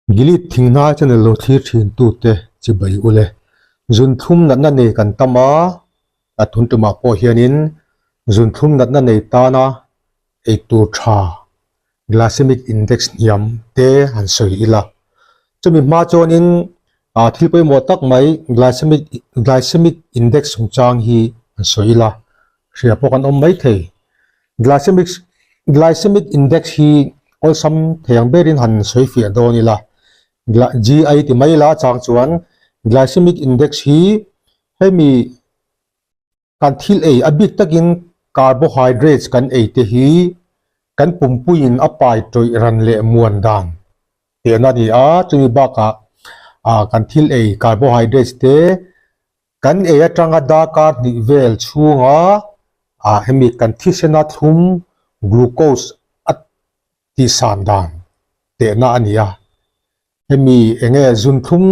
Gilead thinghnai channel lo thlir thin tute chibai ule. Zunthlum natna nei kan tam a, a tun tumah pawh hianin zunthlum natna nei tana eitur tha glycemic index hniam te han sawi ila. Chumi hma chuanin thil pawimawh tak mai glycemic glycemic index chungchang hi han sawi ila, hria pawh kan awm maithei. Glycemic glycemic index hi awlsam thei ang berin han sawi fiah dawn ila, GI ti mai ila chang chuan glycemic index hi hemi kan thil ei a bik takin carbohydrates kan ei te hi kan pumpuiin a pai tawih ran leh muan dan tehna a ni a, chumi bakah kan thil ei carbohydrates te Kan ei atanga darkar hnih vel chhunga ah hemi kan thisena thlum glucose a tihsan dan tehna a ni a. Hemi enge zunthlum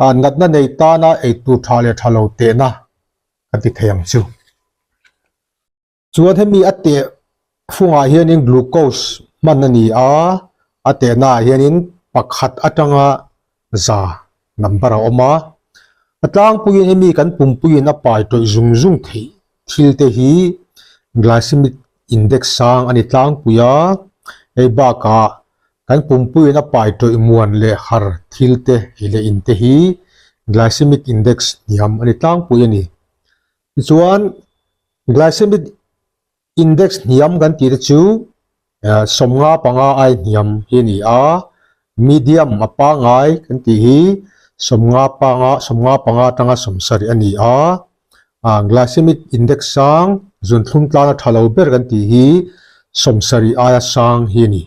ah natna nei tana eitur tha leh tha lo tehna kan ti thei ang chu. Chuan hemi a teh fungah hianin glucose hman a ni a, a tehnaah hianin pakhat atanga za number a awm a. A tlangpuiin hemi kan pumpuiin a pai tawih zung zung theih thil te hi glycemic index sang a ni tlangpui a, hei bakah kan pumpuiin a pai tawih muan leh har thil te ei leh in te hi glycemic index hniam a ni tlangpui a ni. Tichuan Glycemic index hniam kan tih te chu 55 ai hniam hi a ni a, medium a pangngai kan tih hi 55 55 atanga 70 a ni a, glycemic index sang zunthlum tlana tha lo ber kan tih hi 70 aia sang hi a ni.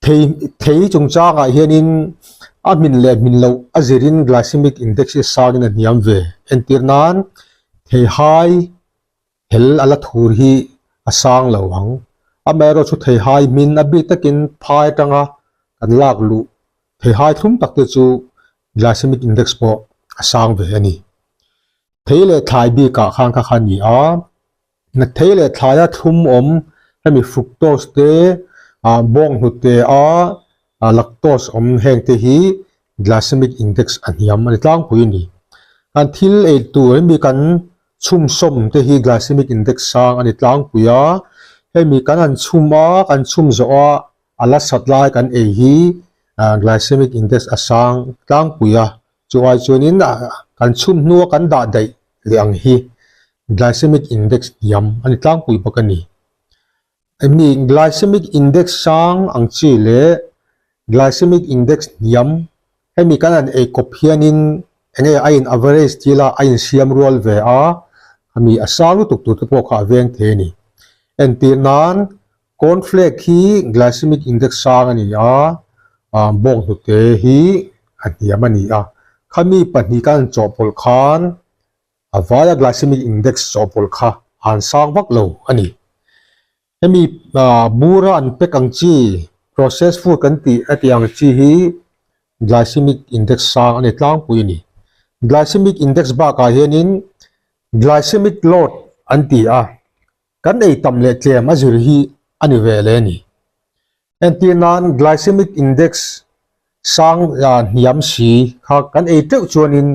Thei thei chungchangah hianin a hmin leh hmin loh a zirin glycemic index hi sangin a hniam ve. Entir nan thei hai hel a la thur hi a sang lo ang. Amaherawhchu chu thei hai hmin a bik takin phai atanga kan lak luh thei hai thlum tak te chu glycemic index pawh a sang ve a ni. Thei leh thlai bikah khan kha kha a ni a. Thei leh thlaia thlum awm hemi fructose te ah bawnghnute a lactose awm heng te hi glycemic index a hniam a ni tlangpui a ni. Kan thil ei tur hemi kan chhumsawm te hi glycemic index sang a ni tlangpui a, hemi kan han chhum a kan chhum zawh a a la sat lai kan ei hi glycemic index a sang tlangpui a. Chu ai chuanin kan chhum hnua kan dah daih leh ang hi glycemic index hniam a ni tlangpui bawk a ni. Emi glycemic index sang ang chi leh glycemic index hniam hemi kan han ei kawp hianin enge a in average thila a insiam rual ve a, ami a sang lutuk tur te pawh kha a veng thei a ni. Entir nan Cornflake hi glycemic index sang a ni a, bawnghnute hi a hniam a ni a. Khami pahnih kan chawhpawlh khan a vaia glycemic index chawhpawlh kha a han sang vak lo a ni. Hemi bura an pack ang chi, processed food kan tih a tih ang chi hi glycemic index sang a ni tlangpui a ni. Glycemic index bakah hianin glycemic load an ti a. Kan ei tam leh tlem a zir hi a ni ve le ni. Entir nan glycemic index sang hniam si kha kan ei teuh chuanin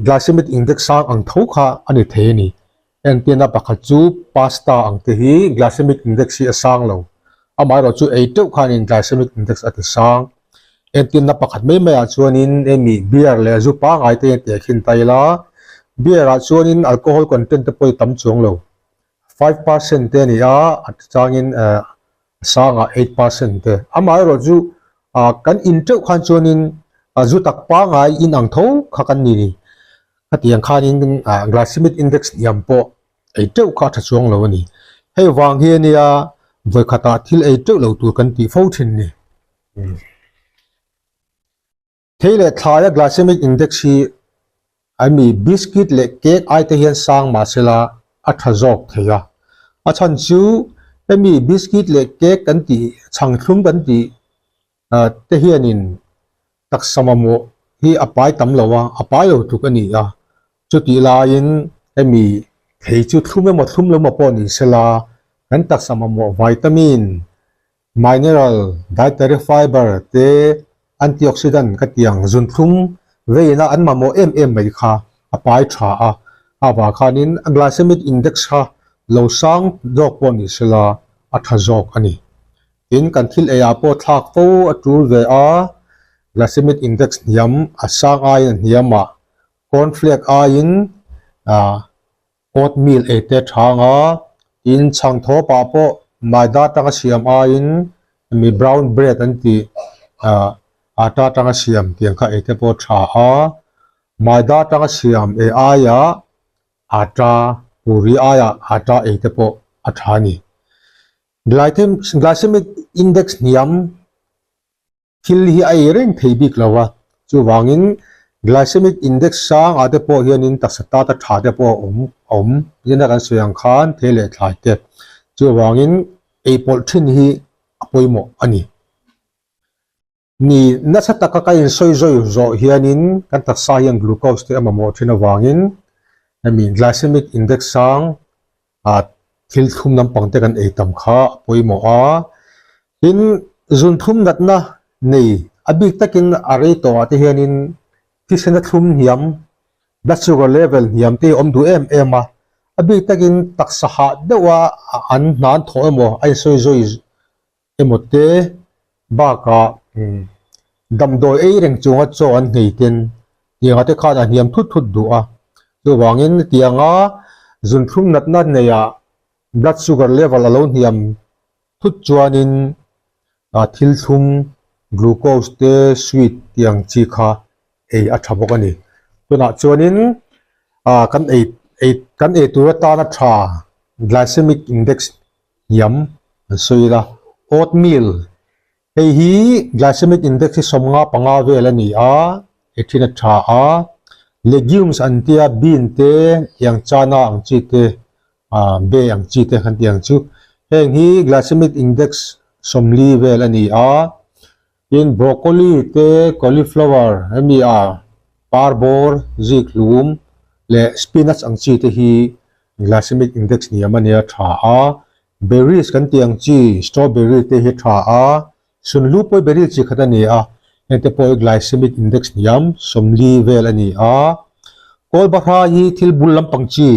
glycemic index sang ang tho kha a ni thei a ni. Entirna pakhat chu pasta ang te hi glycemic index hi a sang lo. Amaherawh chu ei teuh khanin glycemic index a ti sang. Entirna pakhat mai maiah chuanin hemi beer leh zu pangngai te hian tehkhin ta ila, beer ah chuanin alcohol content te pawh hi tam chuang lo. 5% te a ni a, a changin a sangah 8% te. Amaherawh chu kan in teuh khan chuanin zu tak pangngai in ang tho kha kan ni ni. Khatiang khanin glycemic index hniam pawh ei teuh kha a tha chuang lo a ni. Hei vang hi a nia vawikhatah thil ei teuh lo tur kan tih fo thin ni. Thei leh thlaia glycemic index hi I mi biscuit leh cake ai te hian sang mah sela a tha zawk thei a. A chhan chu hemi biscuit leh cake kan tih chhang thlum kan tih te hianin taksa mamawh hi a pai tam lo a, a pai lo tluk a ni a. Chutih laiin hemi thei chu thlum emaw thlum lo emaw pawh ni sela kan taksa mamawh vitamin, Mineral, dietary fiber te Antioxidant ka tiang zunthlum veina an mamawh em em mai kha a pai tha a, a vah khanin a glycemic index kha lo sang zawk pawh ni sela a tha zawk a ni. Tin, kan thil eiah pawh thlak fo a tul ve a, glycemic index hniam a sang aiin a hniam a, cornflake aiin Oatmeal ei te thang a, tin chhangthaw pah pawh maida atanga siam aiin mi brown bread an tih ah atta atanga siam tiang kha ei te pawh tha a, maida atanga siam ei aiah atta puri aiah atta ei te pawh a tha a ni. Glycemic index hniam. Thil hi a ei reng thei bik lo a, chuvangin glycemic index sang ah te pawh hianin taksa tata tha te pawh a awm a awm zina kan sawi ang khan thei leh thlai te chuvangin ei pawlh thin hi a pawimawh a ni. Ni nasa taka ka insawi zawi zawh hianin kan taksa hian glucose te a mamawh thin avangin hemi glycemic index sang ah thil thlum lampang te kan ei tam kha a pawimawh a, tin zun thlum natna nei a bik takin a rei tawh ah te hianin thisena thlum hniam blood sugar level hniam te hi a awm duh em em a, a bik takin taksa hah deuh a an hnan thawh emaw a insawi zawi emaw te bakah damdawi ei reng chunga chaw an nghei ten tianga te khan a hniam thut thut duh a, chuvangin tianga zunthlum natna neihah blood sugar level a lo hniam thut chuanin thil thlum glucose te sweet tiang chi kha ei a tha bawk a ni. Tunah chuanin kan ei ei kan ei tur atana tha glycemic index hniam an sawi ila oatmeal hei hi glycemic index hi 55 vel a ni a ei thin a tha a legumes an tia bean te tiang chana ang chi te ah be ang chi te kan tih ang chu heng hi glycemic index 40 vel a ni a tin broccoli te cauliflower hemi a parbawr zikhlum leh spinach ang chi te hi Glycemic index hniam a nia tha a, berries kan tih ang chi strawberry te hi tha a, sunhlu pawh hi berry chi khat a ni a, heng te pawh hi glycemic index hniam 40 vel a ni a. Kawlbahra hi thil bul lampang chi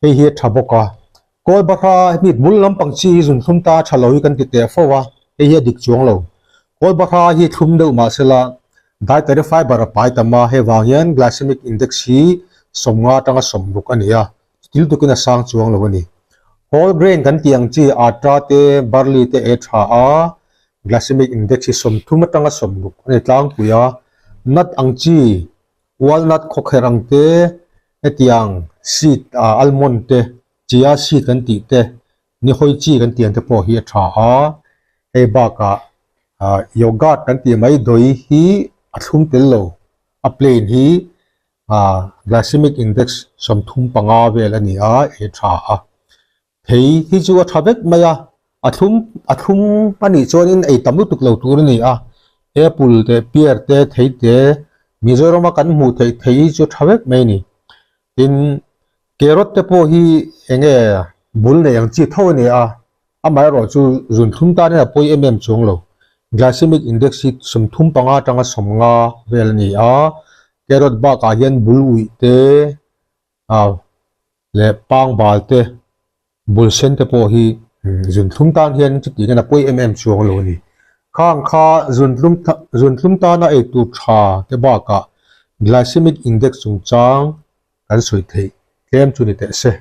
hei hi a tha bawk a, kawlbahra hemi bul lampang chi hi zunthlum ta a tha lo hi kan ti teh fo a, hei hi a dik chuang lo. Kawlbahra hi thlum deuh mahsela dietary fiber a pai tam a, hei vang hian glycemic index hi 50 atanga 60 a ni a, thil tukin a sang chuang lo a ni. Whole grain kan tih ang chi atta te, barley te ei tha a, glycemic index hi 30 atanga 60 a ni tlangpui a, nut ang chi walnut khawkherh ang te, hetiang seed ah almond te, chia seed kan tih te, Nihawi chi kan tih ang te pawh hi a tha a, hei bakah ah yogurt kan tih mai dawi hi a thlum tel lo, a plain hi ah glycemic index 35 vel a ni a, ei tha a. Thei hi chu a tha vek mai a, a thlum a thlum a nih chuanin ei tam lutuk lo tur a ni a, apple te pear te thei te Mizorama kan hmuh theih thei hi chu tha vek mai a ni. Tin, carrot te pawh hi eng nge bul nei ang chi tho a ni a, amaherawh chu zunthlum tan hian a pawi em em chuang lo. Glycemic index hi 35 atanga 50 vel a ni a, carrot bakah hian bul uih te ah leh pangbal te Bul sen te pawh hi zunthlum tan hian chutih hian a pawi em em chuang lo a ni. Khang kha zunthlum zunthlum tana ei tur tha te bakah glycemic index chungchang kan sawi theih tlem chu ni teh se.